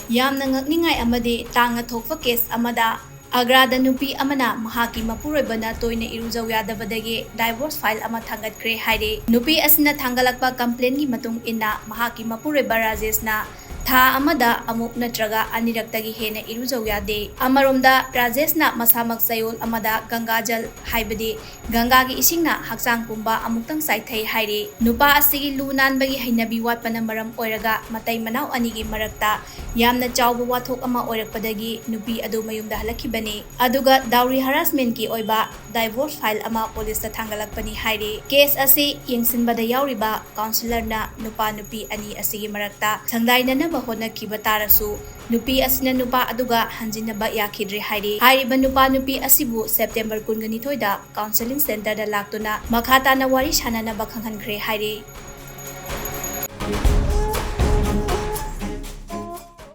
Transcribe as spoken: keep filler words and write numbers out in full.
ꯌꯥꯝꯅ ꯉꯛꯅꯤꯡꯉꯥꯏ ꯑꯃꯗꯤ ꯇꯥꯡꯅ ꯊꯣꯛꯄ ꯀꯦꯁ ꯑꯃꯗ ꯑꯒ꯭ꯔꯥꯗ ꯅꯨꯄꯤ ꯑꯃꯅ ꯃꯍꯥꯛꯀꯤ ꯃꯄꯨꯔꯣꯏꯕꯅ ꯇꯣꯏꯅ ꯏꯔꯨꯖꯧ ꯌꯥꯗꯕꯗꯒꯤ divorce file ꯑꯃ ꯊꯥꯡꯒꯠꯈ꯭ꯔꯦ ꯍꯥꯏꯔꯤ꯫ ꯅꯨꯄꯤ ꯑꯁꯤꯅ ꯊꯥꯡꯒꯠꯂꯛꯄ complainꯒꯤ ꯃꯇꯨꯡ ꯏꯟꯅ ꯃꯍꯥꯛꯀꯤ ꯃꯄꯨꯔꯣꯏꯕ ꯔꯥꯖꯦꯁꯅ ꯊꯥ ꯑꯃꯗ ꯑꯃꯨꯛ ꯅꯠꯇ꯭ꯔꯒ ꯑꯅꯤꯔꯛꯇꯒꯤ ꯍꯦꯟꯅ ꯏꯔꯨꯖꯧ ꯌꯥꯗꯦ꯫ ꯑꯃꯔꯣꯝꯗ ꯔꯥꯖꯦꯁꯅ ꯃꯁꯥꯃꯛ ꯆꯌꯣꯜ ꯑꯃꯗ ꯒꯪꯒꯥꯖꯜ ꯍꯥꯏꯕꯗꯤ ꯒꯪꯒꯥꯒꯤ ꯏꯁꯤꯡꯅ ꯍꯛꯆꯥꯡ ꯄꯨꯝꯕ ꯑꯃꯨꯛꯇꯪ ꯆꯥꯏꯊꯩ ꯍꯥꯏꯔꯤ꯫ ꯅꯨꯄꯥ ꯑꯁꯤꯒꯤ ꯂꯨ ꯅꯥꯟꯕꯒꯤ ꯍꯩꯅꯕꯤ ꯋꯥꯠꯄꯅ ꯃꯔꯝ ꯑꯣꯏꯔꯒ ꯃꯇꯩ ꯃꯅꯥꯎ ꯑꯅꯤꯒꯤ ꯃꯔꯛꯇ ꯌꯥꯝꯅ ꯆꯥꯎꯕ ꯋꯥꯊꯣꯛ ꯑꯃ ꯑꯣꯏꯔꯛꯄꯗꯒꯤ ꯅꯨꯄꯤ ꯑꯗꯨ ꯃꯌꯨꯝꯗ ꯍꯜꯂꯛꯈꯤꯕꯅꯤ꯫ ꯑꯗꯨꯒ dowry harassmentꯀꯤ ꯑꯣꯏꯕ divorce file ꯑꯃ ꯄꯨꯂꯤꯁꯇ ꯊꯥꯡꯒꯠꯂꯛꯄꯅꯤ ꯍꯥꯏꯔꯤ꯫ ꯀꯦꯁ ꯑꯁꯤ ꯌꯦꯡꯁꯤꯟꯕꯗ ꯌꯥꯎꯔꯤꯕ counsellorꯅ ꯅꯨꯄꯥ ꯅꯨꯄꯤ ꯑꯅꯤ ꯑꯁꯤꯒꯤ ꯃꯔꯛꯇ ꯁꯪꯗꯥꯏꯅꯅꯕ ꯍꯣꯠꯅꯈꯤꯕ ꯇꯥꯔꯁꯨ ꯅꯨꯄꯤ ꯑꯁꯤꯅ ꯅꯨꯄꯥ ꯑꯗꯨꯒ ꯍꯟꯖꯤꯟꯅꯕ ꯌꯥꯈꯤꯗ꯭ꯔꯦ ꯍꯥꯏꯔꯤ꯫ ꯍꯥꯏꯔꯤꯕ ꯅꯨꯄꯥ ꯅꯨꯄꯤ ꯑꯁꯤꯕꯨ September ꯀꯨꯟꯒ ꯅꯤꯊꯣꯏꯗ counselling centreꯗ ꯂꯥꯛꯇꯨꯅ ꯃꯈꯥ ꯇꯥꯅ ꯋꯥꯔꯤ ꯁꯥꯟꯅꯅꯕ ꯈꯪꯍꯟꯈ꯭ꯔꯦ ꯍꯥꯏꯔꯤ꯫